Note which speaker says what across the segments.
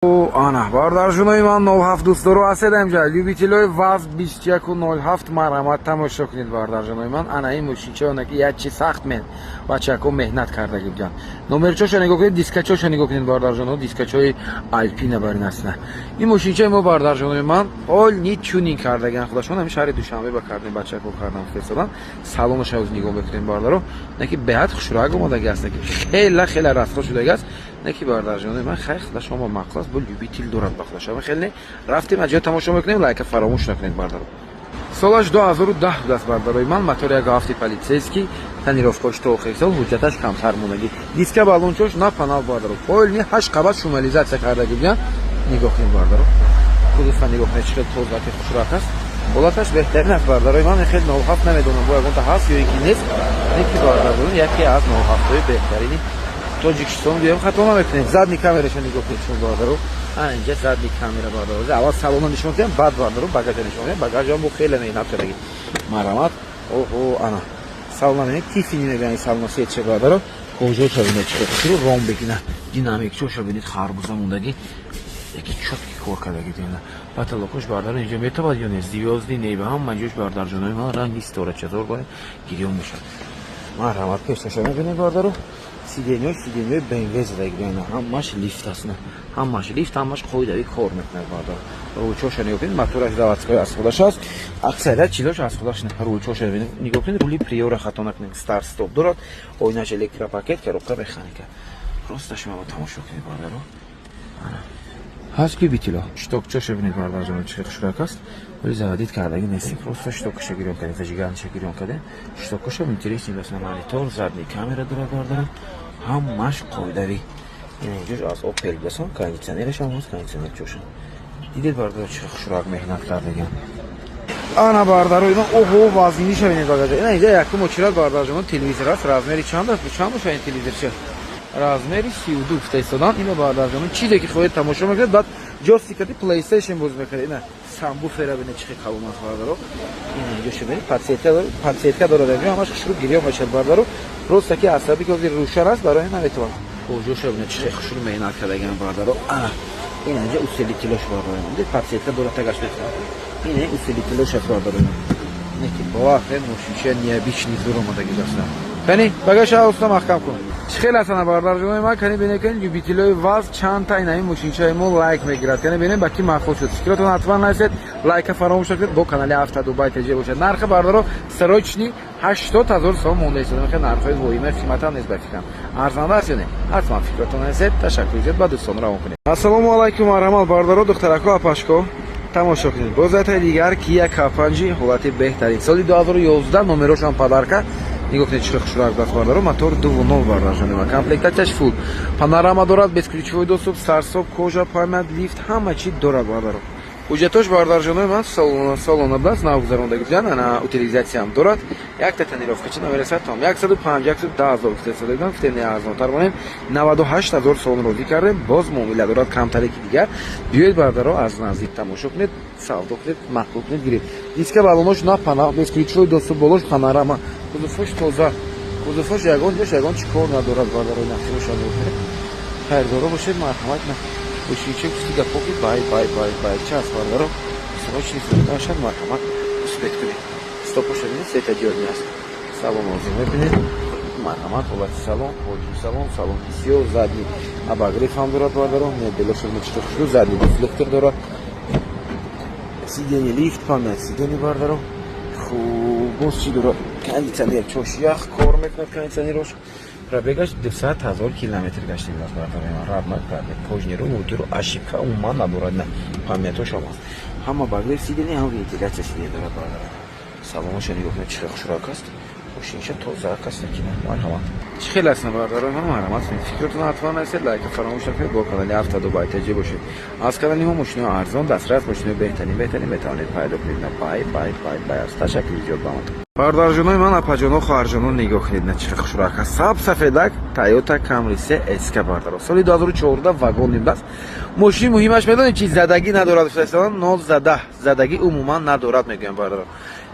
Speaker 1: Ана, бародарҷонои ман, 07 дӯстдоро ҳастед инҷа, любителои ВАЗ 2107, марҳамат, тамошо кунед, бародарҷонои ман. Ана ин мошинчаона, ки як чи сахт мен бачако меҳнат кардаги буданд. Номерчоша нигоҳ кунед, дискачоша нигоҳ кунед, бародарҷоно, дискачои Алпина барин астна. Ин мошинчаи мо, бародарҷонои ман, полный тюнинг кардагиан худашон. Ҳамин шаҳри Душанбе ба кардем, бачако кардан фирсодан. Салонаша оз нигоҳ мекунем, бародаро, не ки беҳад хушрак омадаги аст, ки хела хела расхо шудаги аст. Не ки, бародарҷонои ман, хай, худашон ба маъқул аст, бо любитель дорад ба худаш. Хеле рафтем, аҷоиб тамошо мекунем. Лайка фаромӯш накунед, бародаро. Солаш 2010 будааст, бародарои ман, мотори 1,7 полицейский, тонировкаош то охири сол, ҳуҷҷаташ камтар монагӣ, диска баллончош на панал, бародаро, полный ҳашт қабат шумализация кардаги буданд. Нигоҳ кунед, бародаро, кузова нигоҳ кунед, чӣ хел тозаки хушрак аст, ҳолаташ беҳтарин аст, бародарои ман. Хел 07 намедонам, бо ягонта ҳаст ё ин ки нест, не ки, бародарон, яке аз 07-ҳои беҳтарини Тоҷикистон гӯям, хато намекунем. Задний камераша нигоҳ кунед шумо, бародаро. Инҷа задний камера, бародаро. Аввал салона нишон диҳам, баъд, бародаро, багажа нишон диҳам. Багажам бо хеле меҳнат кардаги. Марҳамат. Оҳо, ана салона бинед, Тиффани мегӯянд салона сетша, бародаро. Кожоша бинед, чӣ хушрӯ ром бигина, динамикчоша бинед, харбуза мондагӣ, яки чёткий кор кардаги дина. Потолокош, бародаро, инҷо метавад ё не, звёздный небо ҳама ҷош, бародарҷонои ман, ранги ситорачазор бояд гирён мешавад. Марҳамат, пешаша мебинед, бародаро. Сиденьёш сиденьёи БМВ задаги, ҳамаш лифт аст, ҳамаш лифт, ҳамаш қоидави кор мекунад, бародаро. Рулчоша нигоҳ кунед, мотораш заводской, аз худаш аст, аксарият чизош аз худаш. Рулчоша нигоҳ кунед, рули Приора, хато накунед, старт стоп дорад, оинаш электропакет, коробка механика. Просто шумо тамошо кунед, бародаро, ҳаст любитело. Щитокчоша бинед, бародарҷон, чӣ хушрак аст, вале заводить кардаги нестем, просто щитокаша гирён кардем, зажигалкаша гирён кардем. Щитокаша интересный аст, монитор, задний камера дорад, бародаро, ҳамаш қоидавӣ. Инҷош аз Опел будасон, кондитсионерашам ҳаст, кондитсионер чошам. Дидед, бародаро, чӣ хушрак меҳнат кардагиам. Ана, бардаро, ина, оҳо, вазниша бинед, багажа. Ина инҷа якум очират, бардарҷон, телевизор аст. Размери чанд аст? Чанд боша ин телевизорча? Размери 32 гуфта истодан. Ина, бардарҷон, чизе ки хоҳед, тамошо мекунед, баъд ҷойстикати PlayStation боз мекунед. Ина сабвуфера бинед, чӣ хел калон аст, бардаро. Ина инҷо бинед, подсветка дорад, инҷо ҳамаш хушрӯ гирён мешавад, бардаро. Просто ки асаби ки ҳозир рӯшан аст, барои наметавонам. Кожоша бинед, чӣ хел хушрӯ меҳнат кардагиам, бардаро. Ана ина инҷа усилителош, бардаро, подсветка дорад, тагаш мехӯрад. Ина усилителош аст, бардаро. Не ки бовар кунед, мошинча необычный зур омадаги гаштам. Кани, багаша уста маҳкам кун. Чӣ хел астана, бародарҷонои ман? Кани, бинед, кани, любителои ВАЗ чандта ина ин мошинчаи мо лайк мегирад. Кани, бинед, ба ки маъқул шуд. Фикротон ҳатман нависед, лайка фаромӯш накунед, бо канали Авто Дубай ТЖ бошад. Нархи, бародаро, срочный 80 000 сом монда истода. Хел нархҳои воима қиматам нест, ба фикрам. Арзанда аст ё не? Ҳатман фикротон нависед. Ташаккур зиёд, ба дӯстон равон кунед. Ассалому алайкум, марҳамат, бародаро, духтарако, апашко. Тамошо кунед. Боз ятаи дигар Kia K5, ҳолати беҳтарин. Соли 2011, номерошам подарка. Нигоҳ кунед, чӣ хушрак даст, бардаро. Мотор 2,0, бардаржонема, комплектацияш фул, панорама дорад, бесключевой доступ, старт-стоп, кожа, память, лифт, ҳама чи дорад, бардаро. Ҳуҷҷатош, бардарҷонои ман, салона даст нав гузарондаги буданд. Ана утилизатсиям дорад, якта тонировкачи намерасад. Том 105, 110 ҳазор гуфтесода, гуфтем, не, арзонтар монем, 98 000 сомон розӣ кардем. Боз муомила дорад, камтаре ки дигар. Биёед, бардаро, аз наздик тамошо кунед, савдо кунед, маъқул кунед, гиред. Диска балонош на пана, бесключевой доступ, болош панорама, кузовош тоза, кузовош ягон ҷош ягон чӣ кор надорад, бардаро. Нақшироша мекунед, хайрдоро бошед, марҳамат. На бошиче гуфти гапо ки бай бай бай бай чи аст, бардаро, срочный фурӯхтанашад, марҳамат, успеть кунед. Стопоша бинед, светодиодный аст. Салон ҳозир мебинед, марҳамат, ҳолати салон, хоҷи салон, салон сиёҳ, задний обогрев ҳам дорад, бардаро. Мебелошо мечита хушрӯ, задний дефлектор дорад, сиденье лифт, память сиденье, бардаро. Хуб, боз чӣ дорад? Кондитсионер чош ях кор мекунад, кондитсионерош. Пробегаш 200 000 километр гаштем аст, бардаро. Родной пробег, кожнеру мудиру ошибка умуман надорад. На памятошам аст, ҳама обогрев сиденье, ҳам вентиляция сиденье дорад, бардаро. Салоноша нигоҳ кунед, чӣ хел хушрак аст, мошинша тоза аст, марҳамат. Чӣ хел аст, бародаро? Марҳамат, фикротон ҳатман нависед, лайка фаромӯш накунед, бо канали Авто Дубай ТЖ бошед. Аз канали мо мошинои арзон, дастрас, мошинои беҳтарин, беҳтарин метавонед пайдо кунед. На бай бай бай бай аст. Ташаккури зиёд ба ҳаматон. Бародарҷонои ман, апаҷоно, хоҳарҷоно, нигоҳ кунед, на чӣ хел хушрак аст, саб сафедак Тойота Камри се СК, бардаро. Соли 2014, вагон аст мошини. Муҳимаш медонед чи? Задагӣ надорад, нол зада, задагӣ умуман надорад, мегӯям, бардаро.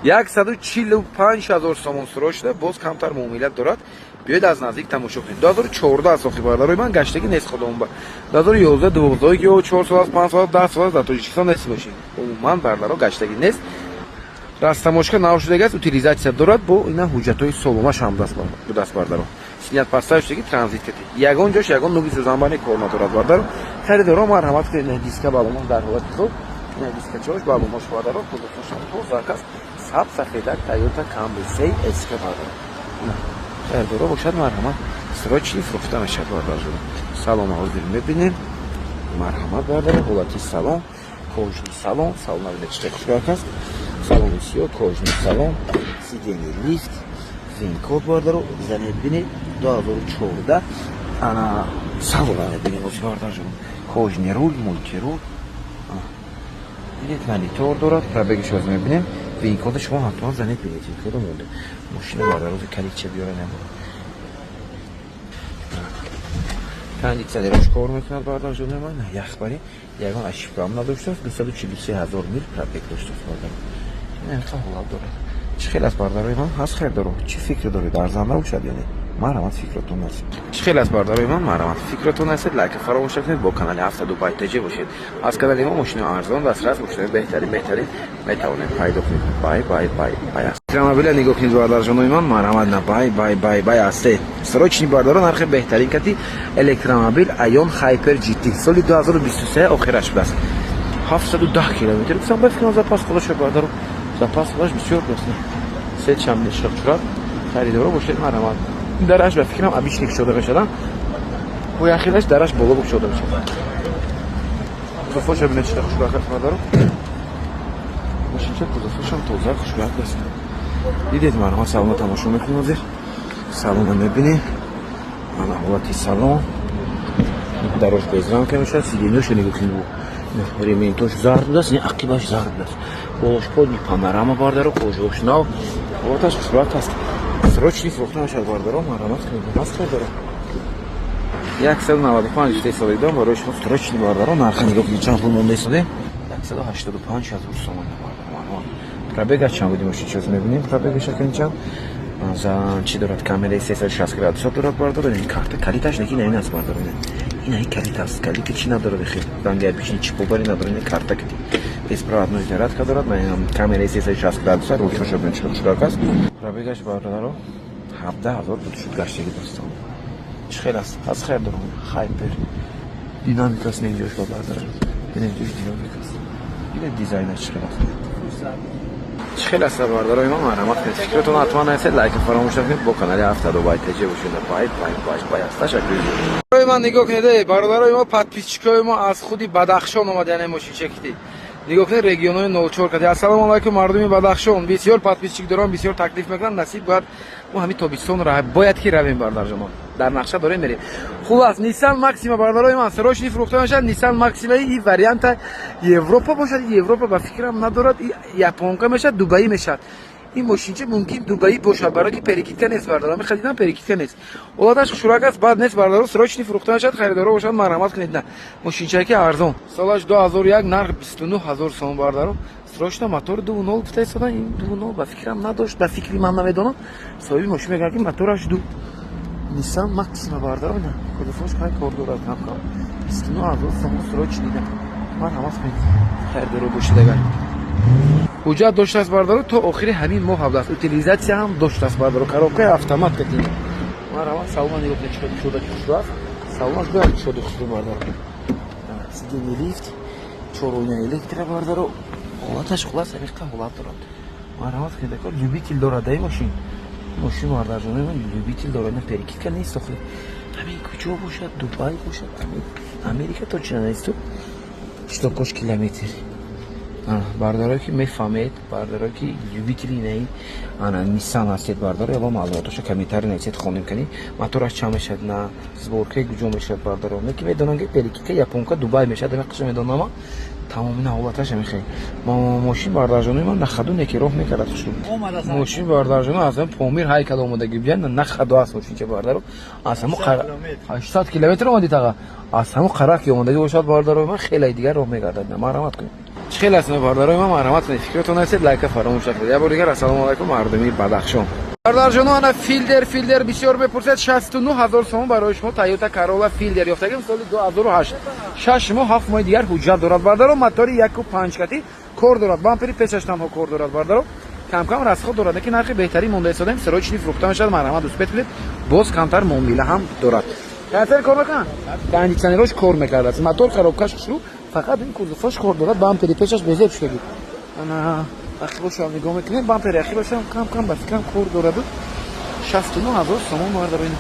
Speaker 1: 145 000 сомон суро шуда, боз камтар муомилат дорад. Биёед, аз наздик тамошо кунед. 2014 аст, охи, бародарои ман, гаштагӣ нест. Худомба 2011, 12, ки 4 сол аст, 5 сол аст, 10 сол аст, дар Тоҷикистон нест мошин. Умуман, бардаро, гаштагӣ нест, растаможка нав шудагааст, утилизация дорад, бо ина ҳуҷҷатҳои соломаш ҳам будааст, бардаро. Снят паста шудаги, транзит кати, ягон ҷош ягон нуги сӯзанбани кор надорад, бардаро. Харидоро, марҳамат кунед. Диска баломон дар ҳолати хуб, ина дискачаош, баломош, бардаро, кузовошам тоза аст, саб сафедак Тойота Камри сей СК, бардаро. Харидоро бошад, марҳамат, срочный фурӯхта мешавад, бардаро. Салон ҳозир мебинем, марҳамат, бардаро. Ҳолати салон, кожаный салон. Салон набинед, чӣ хушрак аст. Салони сиёҳ, кожаный салон, сиденье, лифт, вин-код, бардаро, занед, бинед. 2014. Ана салона мебинем ози, бардарҷон. Кожаный руль, мультируль, бинед, монитор дорад. Пробегиш оз мебинем. Вин-кода шумо ҳатман занед, бинед, вин-кода монда мошина, бардарози. Калитча биёра набуд. Кондитсионерош кор мекунад, бардарҷони ман, яхбари, ягон ошибкаам надоштааст. 243 000 мил пробег доштааст, бардар. Ин ҳолат дорад. Чӣ хел аст, бардарои ман? Ҳаст хел дору? Чӣ фикр доред, арзанда бошад ё не? Марҳамат, фикротон насед. Чӣ хел аст, бардарои ман? Марҳамат, фикротон насед, лайка фаромӯш накунед, бо канали ҳафтаду бай теҷе бошед. Аз канали мо мошинои арзон, дастрас, мошинои беҳтарин, беҳтарин метавонед пайдо кунед. Бай, бай, бай, бай аст. Автомобиля нигоҳ кунед, бардарҷонои ман, марҳамат. На, бай, бай, бай, бай асте. Срочный, бардаро, нархи беҳтарин кати электромобил Айон Хайпер GT, соли 2023 охираш шудааст, 710 километр гуфтам. Ба фикрам, запас ходаша, бардаро, запас ходаш бисёр будааст. Сетшам нешақчурад. Харидоро бошед, марҳамат. Дараш, ба фикрам, обычный кушода мешавад, бо яхелаш дараш боло кушода мешавад. Кузовоша бинед, чида хушбахт аст, бардаро. Мошинча кузовошам тоза, хушбахт аст, дидед. Марҳамат, салона тамошо мекунем ҳозир, салона мебинем. Ана ҳолати салон, дарош безрамка мешавад. Сиденьоша нигоҳ кунед, рементош зард будааст, не, ақибаш зард будааст. Болошподни панорама, бардаро, кожош нав, ҳолаташ хушбахт аст. Срочный фурӯхта мешавад, бардаро, марҳамат кунед. Ҳаст бардаро, 195 истеҳсолидон барои шумо срочный, бардаро. Нарха нигоҳ кунед, чанд пул монда истоде? 185 000 сомон, бардаро. Пробегаш чанд буди мошин, чиз мебинем. Пробегаша кунед, чанд за чӣ дорад? Камераи 360 градуса дорад, бардаро. Ин карта калиташ неки, ин аст, бардаро. Ин калит аст, калити чӣ надорад, хел ранги обычный, чипобари надорад. Ин карта кати беспроводной зарядка дорад, камераи 360 градуса. Ручоша бинед, чӣ хушрак аст. Пробегаш, бардаро, 17 000 буд шуд гаштаги. Достон, чӣ хел аст? Аз хер дорам. Хайпер динамик аст, инҷош, ба бардаро, бинед, инҷош динамик аст. Бинед, дизайнаш чӣ хел аст. Чӣ хел аст, бардарои ман? Марҳамат кунед, фикратон ҳатман нависед, лайка фаромӯш накунед, бо канали ҳафтаду бай теҷе бошед. Бай, бай, бай, бай аст. Ташаккур. Барои ман нигоҳ кунед, эй бародарои мо, подписчикои мо аз худи Бадахшон омад, яъне мошинчакити нигоҳ кунед, регионои 04 кади. Ассалому алайкум, мардуми Бадахшон. Бисёр подписчик дорам, бисёр таклиф мекунам. Насиб бояд, мо ҳамин тобистон бояд ки равем, бардарҷонон, дар нақша дорем, мерем. Хулас, Ниссан Максима, бародарои ман, срочный фурӯхта мешавад. Ниссан Максима и варианта Европа бошад, Европа ба фикрам надорад, и японка мешавад, Дубаӣ мешавад. Ин мошинча мумкин Дубаӣ бошад, барои ки перекидка нест, бародаро. Мехадидам, перекидка нест, ҳолаташ хушрак аст, бад нест, бародаро. Срочный фурӯхта мешавад. Харидоро бошад, марҳамат кунед. На, мошинчае ки арзон, солаш 2001, нарх 29 000 сом, бародаро, срочно. Мотор 2.0 гуфта истодан, ин 2.0 ба фикрам надошт, ба фикри ман, намедонам. Соҳиби мошин мегӯяд, ки мотораш ду. Ниссан Максима, бародаро, на, кузовош хай кор дорад кам кам. 29 000 сом, срочный. На, марҳамат кунед, харидоро бошед. Агар ҳуҷҷат доштааст, бародаро, то охири ҳамин моҳ ҳабдааст. Утилизация ҳам доштааст, бародаро. Коробкаи автомат кати. Марҳамат, салона нигоҳ кунед, чӣ кушода, ки хушрӯ аст. Салонаш бояд кушоди хушрӯ, бародаро. Сиденье, лифт, чоройна электро, бародаро. Ҳолаташ, хулас, ҳамиқа ҳолат дорад. Марҳамат кунед, ако любитель дорад ай мошин. Мошин, бардарҷонои ман, любитель дорад. На, перекидка нест охи. Ҳамин куҷо бошад? Дубай бошад, Америка точно несту. Штокош километр. Бародарое ки мефаҳмед, бародарое ки любители наи ана Ниссан ҳастед, бардаро, ява маълумотоша комментарий нависед, хонем кани. Мотораш чанд мешавад, на, сборкаи куҷо мешавад, бардаро? Не ки медонам, ки перекидка, японка, Дубай мешавад, ами қиша медонама. Тамомина ҳолаташ ҳамихе. Мошин, бардарҷонои ман, на хаду неки роҳ мекард хушу. Мошин, бардарҷоно, аз Помир ҳайкал омадаги биям, на хаду аст мошинча, бардаро. Аз ҳамо 800 километр омадӣ таға. Аз ҳамо қарак ки омадаги бошад, бардарои ман, хеле дигар роҳ мегардад. Марҳамат кунед. Чӣ хел аст, бародарои ман? Марҳамат кунед, фикротон нависед, лайка фаромӯш накунед. Як бор дигар ассалому алайкум, мардуми Бадахшон. Бародарҷоно, ана Филдер, Филдер бисёр мепурсед. 69 ҳазор сомон барои шумо Тойота Карола Филдер ёфтагим, соли 2008, 6 моҳ, 7 моҳи дигар ҳуҷҷат дорад, бардаро. Мотори 1,5 кати кор дорад, бампери пешаш танҳо кор дорад, бардаро. Камкам расход дорад, лекин нархи беҳтарин монда истодаем. Срочный фурӯхта мешавад, марҳамат, успеть кунед. Боз камтар муомила ҳам дорад. Кондиционер кор мекунад, кондиционерош кор мекардааст, мотор, коробкаш хушрӯ, фақат ин кузоваш кор дорад, бампери пешаш безеб шудагӣ. Ана ақибошам нигоҳ мекунем, бампери ақибашам кам кам ба фикрам кор дораду. 69 ҳазор сомон, бардаро, ин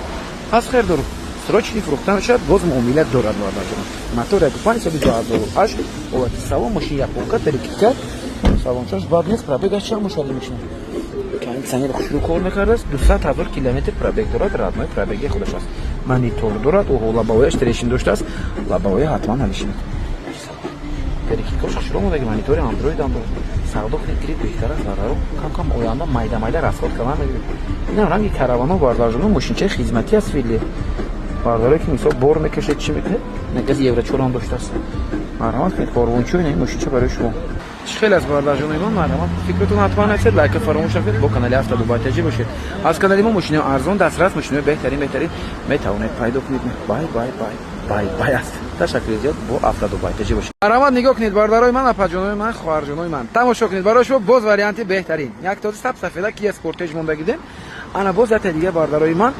Speaker 1: ҳаст хер дору, срочный фурӯхта мешавад, боз муомила дорад, бардарҷон. Мотор 1,5, соли 2008, ҳолати салон, мошин японка, перекидка, салончаш бад нест. Пробегаш чанд бошад мошин? Кондиционер хушрӯ кор мекардааст, 200 ҳазор километр пробег дорад, родной пробеги худаш аст. Монитор дорад, оҳо, лобовояш трещин доштааст, лобовоя ҳатман ҳалишинад. Перекидкош хушрӯ омадаги, монитори андроид ҳам дорад. Савдо кунед, гиред, беҳтар аст, бардаро. Кам кам оянда майда майда расход кардан мегиред. Инам ранги каравано, бардарҷоно, мошинчаи хизматӣ аст Филдер, бардаре, ки мисол бор мекашед, чӣ мекунед. Негаз евро 4 ҳам доштааст. Марҳамат кунед, корвончо, ин мошинча барои шумо. Чӣ хел аст, бардарҷонои ман? Марҳамат, фикртон ҳатман нависед, лайка фаромӯш накунед, бо канали Автодубай ТЖ бошед. Аз канали мо мошинои арзон, дастрас, мошинои беҳтарин, беҳтарин метавонед пайдо кунед. Бай, бай, бай, бай, бай аст. Ташаккури зиёд, бо Автодубай ТЖ бошед. Марҳамат, нигоҳ кунед, бародарои ман, апаҷонои ман, хоҳарҷонои ман, тамошо кунед. Барои шумо боз варианти беҳтарин, як този саб сафеда Кия Спортеж мондагидем. Ана боз якта дига, бародарои ман,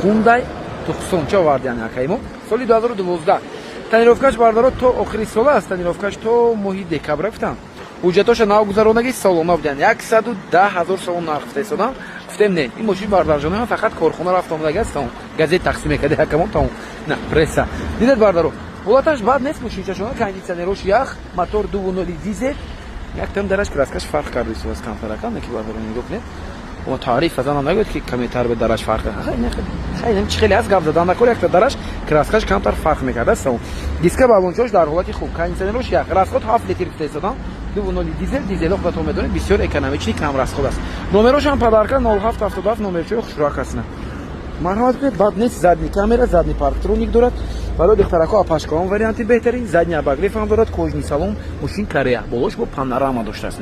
Speaker 1: Хундай Туқсон ча овардиан акаи мо, соли 2012. Тонировкаш, бардаро, то охири сола аст, тонировкаш то моҳи декабр гуфтам. Ҳуҷҷатоша нав гузаронаги, солона буданд. 110 ҳазор сомон нарх гуфта истодам, гуфтем не. Ин мошин, бардарҷоно, фақат корхона рафта омадаги аст, тамом. Газет тақсим мекарди якамон, тамом. На пресса дидед, бардаро, ҳолаташ бад нест мошинчашона, кондиционерош ях, мотор 2,0 дизел. Яктам дараш краскаш фарқ карда истодааст камтаракам, неки, бардаро, нигоҳ кунед. Ва таъриф азанам нагӯяд, ки каметар бе дараш фарқ. Хеле чи хеле аст, гап задан накор. Якта дараш краскаш камтар фарқ мекардааст, тамом. Диска, балончош дар ҳолати хуб, кондиционерош ях, расход 7 литр гуфта истодам. 2,0 дизел. Дизело худатон медонед, бисёр экономичный, кам расход аст. Номерошам подарка, 0777, номерчои хушрӯак ҳастна. Марҳамат кунед, бад нест. Задний камера, задний парктроник дорад. Барои духтарако, апашкаон варианти беҳтарин. Задний обогрев ҳам дорад, кожаный салон, мошин Корея, болош бо панорама доштааст.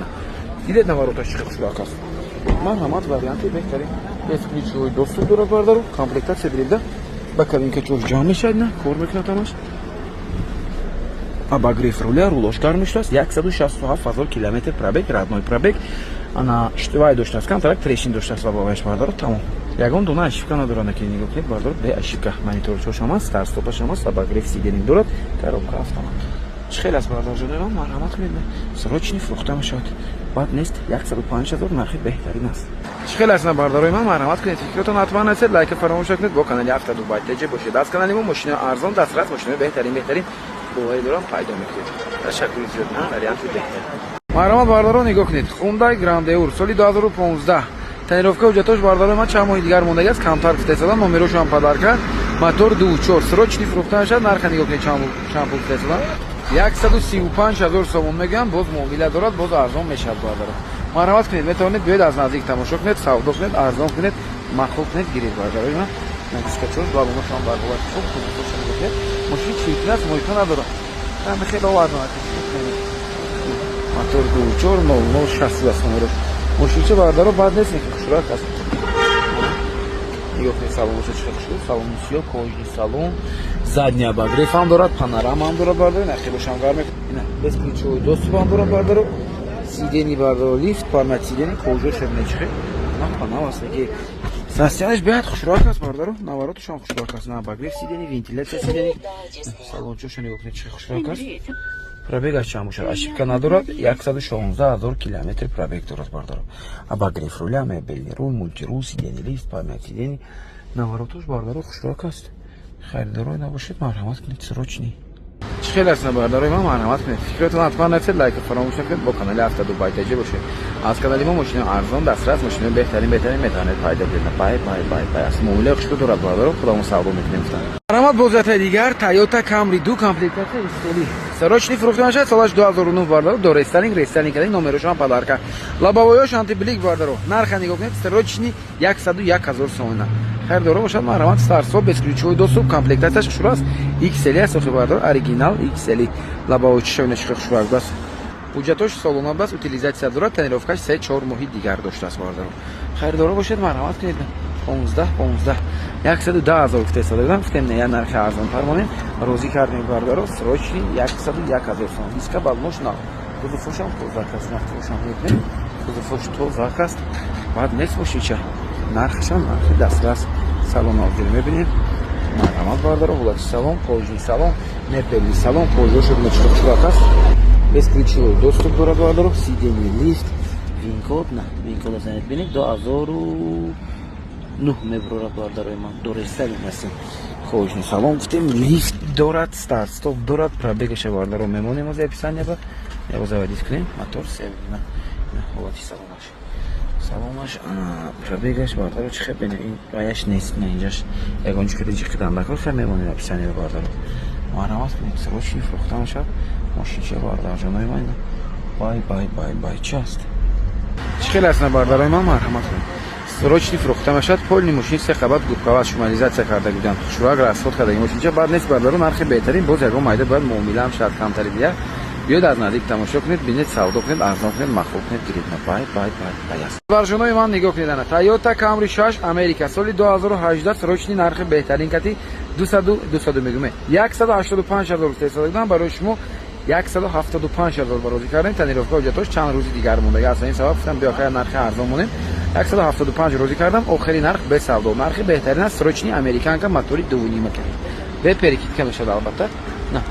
Speaker 1: Дидед, навороташ чӣ хушрӯак аст. Марҳамат, варианти беҳтарин, бесключевой доступ дорад, бардару. Комплектация биребда, ба кабинка ҷош ҷамъ мешавад, на кор мекунад ҳамаш. Обогрев руля, рулош гарм мешудааст. 167 ҳазор километр пробег, родной пробег. Ана вай доштааст, камтарак трещин доштааст лобовояш, бардаро, тамом. Ягон дона ошибка надорад, наки нигоҳ кунед, бардаро, бе ошибка. Мониторчошам аст, старт-стопашам аст, обогрев сидений дорад, коробка автомат. Чӣ хел аст, бардарҷонои ман? Марҳамат кунед, срочный фурӯхта мешавад, бад нест. 105 ҳазор нархи беҳтарин аст. Чӣ хел аст, бардарои ман? Марҳамат кунед, фикротон ҳатман нависед, лайка фаромӯш накунед, бо канали Автодубай ТЖ бошед. Аз канали мо мошинои арзон, дастрас, мошинои беҳтарин, беҳтарин, боварӣ дорам, пайдо мекунед. Ташаккури зиёд, варианти беҳтарин. Марҳамат, бардаро, нигоҳ кунед. Хундай Грандеур, соли 2015. Тонировка, ҳуҷҷатош, бардарои ман, чанд моҳи дигар мондаги аст, камтар гуфта истодам. Номерошам подарка, мотор 2,4, срочный фурӯхта мешавад. Нарха нигоҳ кунед, чанд пул гуфта истодам. 135 ҳазор сомон мегӯям, боз муомила дорад, боз арзон мешавад, бардаро. Марҳамат кунед, метавонед биёед, аз наздик тамошо кунед, савдо кунед, арзон кунед, маъқул кунед, гиред, бардарои ман. Дискачош, балоношам бар ҳолати хуб, кузовошам нигоҳ кунед. Мошини чиркин аст, мойка надорад, ҳами хеле овардам. Мотор 2,4, 00 60 аст номерош. Мошинча, бардаро, бад нест, ки хушрак аст. Нигоҳ кунед, салоноша чӣ хел хушрӯ, салони сиёҳ, кожаный салон, задний обогрев ҳам дорад, панорама ҳам дорад, бардаро, нақибошам гарм мекунад, бесключевой доступ ҳам дорад, бардаро. Сидений, бардаро, лифт, память сидений, кожаша бинед, чӣ хел панам аст, ки состояниеш беҳад хушрӯак аст, бардаро. Навороташам хушрӯак аст, на обогрев сидений, вентиляция сидений, салончоша нигоҳ кунед, чӣ хушрӯак аст. Пробегаш чанд бошад? Ошибка надорад, 116 ҳазор километр пробег дорад, бардаро. Обогрев руля, мебельный руль, мультируль, сидений, лифт, память сидений, наворотош, бардаро, хушрӯак аст. Харидорой набошед, марҳамат кунед, срочный. Чӣ хел аст, бардарои ман? Марҳамат кунед, фикротон ҳатман нависед, лайка фаромӯш накунед, бо канали Автодубай ТЖ бошед. Аз канали мо мошинои арзон, дастрас, мошинои беҳтарин, беҳтарин метавонед пайдо кунед. Бай, бай, бай, бай аст. Муомилаи хушрӯ дорад, бардаро, худамон савдо мекунем, гуфтам. Марҳамат, бозятаи дигар, Тойота Камри ду, комплектация истоли, срочный фурӯхта мешавад, солаш 2009, бардаро, до рестайлинг, рестайлинг кардани, номерошам подарка, лобовоёш антиблик, бардаро. Нарха нигоҳ кунед, срочный 101 ҳазор сомона. Харидоро бошад, марҳамат. Старт-стоп, бесключевой доступ, комплектацияш хушрӯ аст, XL аст, охи, бардаро, оригинал XL. Лобовой чишавина чӣ хушрӯ аст. Ҳуҷҷатош солона будааст, утилизация дорад, тонировкаш 3-4 моҳи дигар доштааст. Бародаро, харидоро бошед, марҳамат кунед. 15 15 110 000 гуфта истода будам, гуфтем, не, я нархи арзонтар монем, розӣ кардем. Бародаро, срочный 101 000 сом. Диска, баллонош нав, кузовошам тозак аст. Нафтошам мекунем, кузовош тозак аст, баъд нест мошинча, нархашам нархи дастрас. Салон ҳозир мебинем, марҳамат, бародаро. Ҳолати салон, кожаный салон, мебельный салон, кожаошо чурак аст, бесключевой доступ дорад, бародаро, сиденье, лифт, ВИН-код. На ВИН-код занед, бинед, 2009 мебурорад, бародарои ман, доресталин ҳастем. Кожаный салон гуфтем, лифт дорад, старт стоп дорад. Пробегаша, бародаро, мемонем ози описания ба яго заводить кунем. Мотор севна, ҳолати салонаш, пробегаш, бародаро, чӣ хел бинем, ин ваяш нест, на инҷаш ягон чӣ кади ҷиқидан дакор. Хел мемонем описания ба, бародаро, марҳамат кунем. Срочный фурӯхта мешавад мошинча, бародарҷонои ман. Бай, бай, бай, бай, чи аст, чӣ хел аст, на, бародарои ман, марҳамат кунем. Срочный фурӯхта мешавад, полный мошин, се қабат губкаваз, шумализация карда будам, хушрӯак расход кардаги. Мошинча бад нест, бародаро, нархи беҳтарин. Боз ягон майда бояд муомилаам шояд камтари дигар. Биёед, аз наздик тамошо кунед, бинед, савдо кунед, арзон кунед, махлуб кунед, гиред. Бай, бай, бай, бай аст. Баржонои ман, нигоҳ кунед, ана Тойота Камри 6 Америка, соли 2018, срочный, нархи беҳтарин кати 200 200 мегӯме, 185 ҳазор гуфта истода будам, барои шумо 175 ҳазор барозӣ кардем. Тонировка, ҳуҷҷатош чанд рӯзи дигар мондаги. Аз ин сабаб гуфтам, биё, нархи арзон монем. 175 розӣ кардам, охири нарх, бесавдо, нархи беҳтарин аст. Срочный, американка, мотори дувунима кард, бе перекидка мешавад албатта. На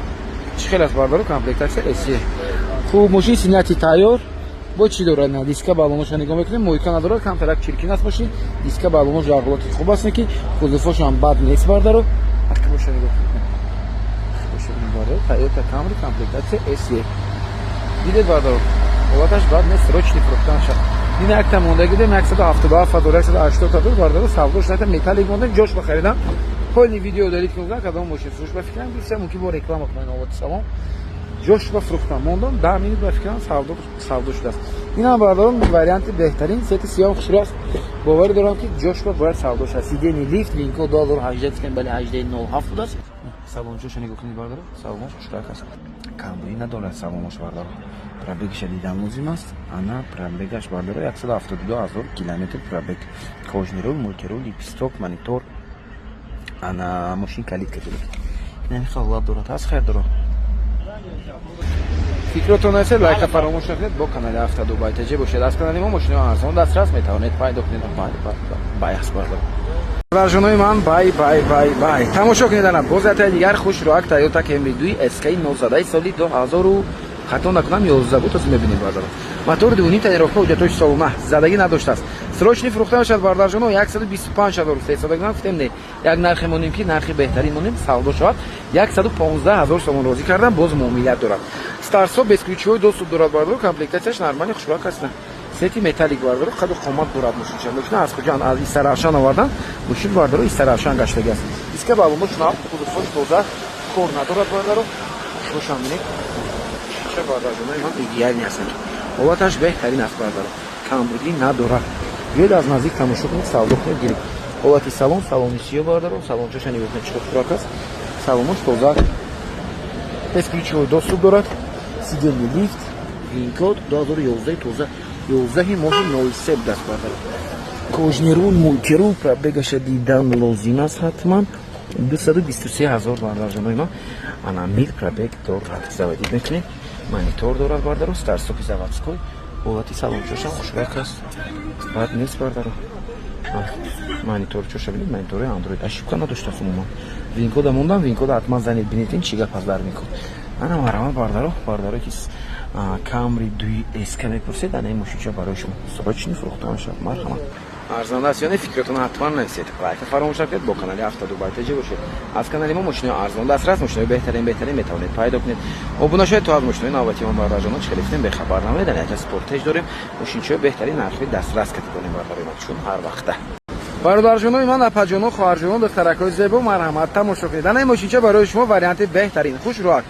Speaker 1: чӣ хел аст, бародаро, комплектация SE. Хуб, мошин снятый, тайёр. Бо чӣ дорад? На диска, баллоноша нигоҳ мекунем, мойка надорад, камтарак чиркин аст мошин. Диска, баллонош дар ҳолати хуб аст, ки кузовошам бад нест, бардаро. Боша, нигоҳ кунед, Тойота Камри, комплектация SE. Дидед, бардаро, ҳолаташ бад нест, срочный фурӯхта мешавад. Ин якта мондаги дем, 177 ҳазор, 180 ҳазор, бардаро, савдош ната, металлик мондем, ҷош бахаридам. Полный видео дарид кунам, кадом мошин фурӯш, ба фикрам бисёр мумкин бо реклама кунам. Ҳолати салон, ҷош ба фурӯхтам, мондам, 10 минут, ба фикрам, савдо шудааст. Инам, бародарон, варианти беҳтарин, цвети сиёҳ, хушрӯ аст. Боварӣ дорам, ки ҷош ба бояд савдо шавад. Сиденье, лифт, ВИН-код, 2018 гуфтем, бале, 18 07 будааст. Салончоша нигоҳ кунед, бародаро, салон хушрак аст, камбудӣ надорад салонош, бародаро. Пробегаша дидан лозим аст. Ана пробегаш, бародаро, 172 ҳазор километр пробег. Кожаный руль, мультируль, лепесток, монитор. Ана мошин калитка дорад, инами ҳолат дорад, ҳаст. Хайр доро, фикротон аст, лайка фаромӯш накунед, бо канали Авто Дубай ТЖ бошед. Аз канали мо мошинои арзон дастрас метавонед пайдо кунед. Бай аст, бародаро, баржонои ман, бай, бай, бай, бай. Тамошо кунед, ана боз ятаи дигар хушроак Тойота Кемри 2 SK нозадаи, соли 2000, хато накунам, 11 буд, тоз мебинем, бародаро. Мотори дувним, тонировка, ҳуҷҷатои солона, задагӣ надоштааст. Срочный фурӯхта мешавад, бародарҷоно. 125 ҳазор гуфта гуфтем, не, як нархе монем, ки нархи беҳтарин монем, савдо шавад. 115 ҳазор сомон розӣ кардам, боз муомилат дорад. Старт-стоп, бесключевой доступ дорад, бародаро, комплектацияш нормальный, хушрак аст, цвети металлик, бародаро, қаду қомат дорад мошинча. Мошина аз Хуҷанд, аз Истаравшан овардан мошин, бародаро, Истаравшан гаштаги аст. Диска, баллонош нав, кузовҳош тоза, кор надорад, бародаро. Хушрошам бинед, мошинча, бародарҷонои ман, идеальный ҳастанд, ҳолаташ беҳтарин аст, бародаро, камбудӣ надорад. Биёед, аз наздик тамошо кунед, савдо кунед, гиред. Ҳолати салон, салони сиё, бародаро, салончаша нигоҳ кунед, чӣ хушрак аст, салонош тоза, бесключевой доступ дорад, сиденье, лифт, ВИН-код, 2011 тоза, 11 моҳи 03 будааст, бародаро. Кожаный руль, мультируль, пробегаша дидан лозим аст ҳатман, 223 ҳазор, бародарҷонои ман, ана мил пробег дорад. Заводить мекунем, монитор дорад, бардаро, старт-стопи заводской. Ҳолати салончошам хушрак аст, бад нест, бардаро. Мониторчоша бинед, монитори Андроид, ошибка надоштааст умуман. ВИН-кода мондам, ВИН-кода ҳатман занед, бинед, ин чӣ гап аст дар ВИН-код. Ана марҳамат, бардаро, бардаро, ки Камри дуи SK мепурсед, ана ин мошинча барои шумо срочный фурӯхта мешавад, марҳамат. Арзанда аст ё не, фикротон ҳатман нависед, лайка фаромӯш накунед, бо канали Авто Дубай ТЖ бошед. Аз канали мо мошинои арзон дастрас, мошинои беҳтарин, беҳтарин метавонед пайдо кунед. Обуна шавед, то аз мошинои навбати мо, бардарҷонон, чӣ хеле бехабар намонед. Ана яка Спортеж дорем, мошинчаҳои беҳтарин, нархҳои дастрас кати дорем, бардарои ман, чун ҳар вақта. Бародарҷонои ман, апаҷоно, хоҳарҷоно, духтаракҳои зебо, марҳамат, тамошо кунед. Ана ин мошинча барои шумо варианти беҳтарин, хушроак,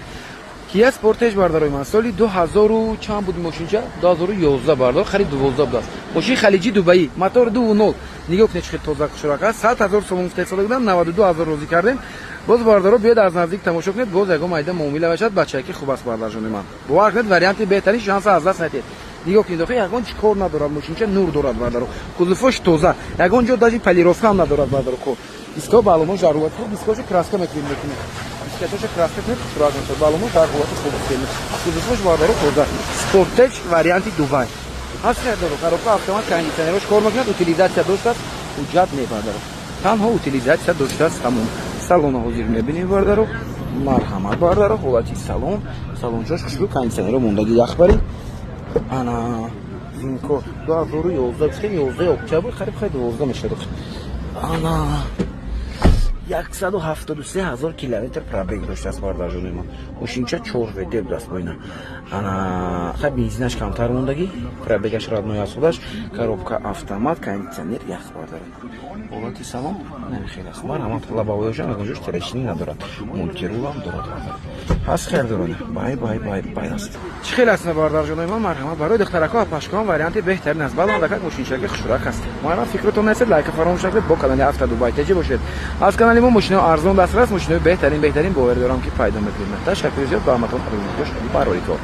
Speaker 1: Кия Спортеж, бардарои ман, соли 2000 чанд буд мошинча? 2011, бардор, харид 12 будааст. Мошин халиҷи Дубаӣ, мотор 2.0. Нигоҳ кунед, чӣ хел тоза, хушрак аст. 100 000 сомон гуфта истода будам, 92 000 розӣ кардем. Боз, бародаро, биёед, аз наздик тамошо кунед. Боз ягон майда муомила бошад, бачаки хуб аст, бардарҷони ман. Бовар кунед, варианти беҳтарин, шанса аз даст надиҳед. Нигоҳ кунед, охи, ягон чӣ кор надорад мошинча, нур дорад, бародаро. Кузовош тоза, ягон ҷо даже полировка ҳам надорад, бародаро. Ко диско, баллонош дар ҳолати хуб, дискошо краска мекунем, дискатоша краска кунед, хушрак мешавад. Баллонош дар ҳолати хуб, кузовош, бародаро, тоза. Спортеч варианти Дубай ҳаст, харидаро. Коробка автомат, кондиционерош кор мекунад, утилизация доштааст, ҳуҷҷат не, бародаро, танҳо утилизация доштааст, тамом. Салона ҳозир мебинем, бародаро. Марҳамат, бародаро, ҳолати салон, салончош хушрӯ, кондиционеро мондаги, яхбари. Ана зинко 2011 гуфтем, 11 октябр, қариб хай 12 мешавад. Ана 173 000 километр пробег доштааст, бардарҷони ман. Мошинча чор ВД будааст бо ина. Ана хай бензинаш камтар мондагӣ, пробегаш родной аз худаш. Коробка автомат, кондиционер, ях, бардар. Ҳолати салон намехел аст. Марҳамат, лобовойошам ягон ҷош трещина надорад, мультирулам дорад. Ҳаст, хелдорона, бай бай бай бай аст. Чӣ хел аст, бардарҷонои ман? Марҳамат, барои духтарако, апашкоам варианти беҳтарин аст. Баландакак мошинчаки хушрак аст. Марҳамат, фикротон нестед, лайка фаромӯш накунед, бо канали Авто Дубай теҷи бошед. Аз канали мо мошинои арзон дастрас, мошинои беҳтарин, беҳтарин, бовар дорам, ки пайдо мекунед. Ташаккури зиёд ба ҳаматон, барои кор.